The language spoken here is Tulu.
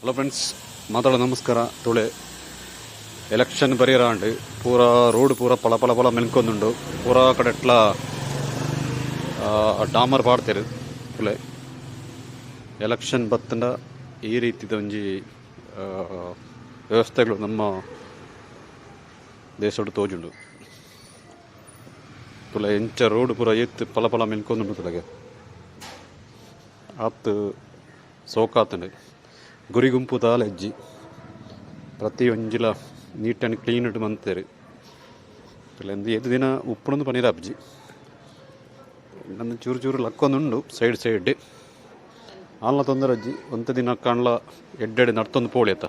ಹಲೋ ಫ್ರೆಂಡ್ಸ್, ಮಾತಾಡ ನಮಸ್ಕಾರ. ತುಳೆ ಎಲೆಕ್ಷನ್ ಬರಿಯರಾಂಡ್, ಪೂರ ರೋಡ್ ಪೂರ ಪಳ ಪಳ ಪಳ ಮೆನ್ಕೊಂದುಂಡು. ಪೂರ ಕಡೆಟ್ಲ ಡಾಮರ್ ಪಾಡ್ತೆರ್. ತುಳೆ, ಎಲೆಕ್ಷನ್ ಬತ್ತಂಡ ಈ ರೀತಿದ ಒಂಜಿ ವ್ಯವಸ್ಥೆಗಳು ನಮ್ಮ ದೇಶಡ್ ತೋಜುಂಡು. ತುಲೆ, ಎಂಚ ರೋಡ್ ಪೂರ ಏತ್ ಪಲ ಪಲ ಮೆನ್ಕೊಂದುಂಡು ತುಲೆಗೆ. ಆತ್ ಸೋಕಾತುಂಡು. ಗುರಿ ಗುಂಪು ದಾಲ ಇಜ್ಜಿ. ಪ್ರತಿ ಒಂಜಿಲ ನೀಟ್ ಆ್ಯಂಡ್ ಕ್ಲೀನ್ ಡ್ ಮಂತೆರ್. ತುಲೆ, ಏತ್ ದಿನ ಉಪ್ಪುಂಡು ಪನೀರ ಆಪುಜಿ. ನನ ಚೂರು ಚೂರು ಲಕ್ಕೊಂದುಂಡು ಸೈಡ್ ಸೈಡ್. ಆಲ್ನ ತೊಂದರೆ ಅಜ್ಜಿ, ಒಂತೆ ದಿನ ಕಾಣ್ಲ ಎಡ್ಡೆಡ್ ನಡ್ತೊಂದು ಪೋಳಿ ಅತ್ತ.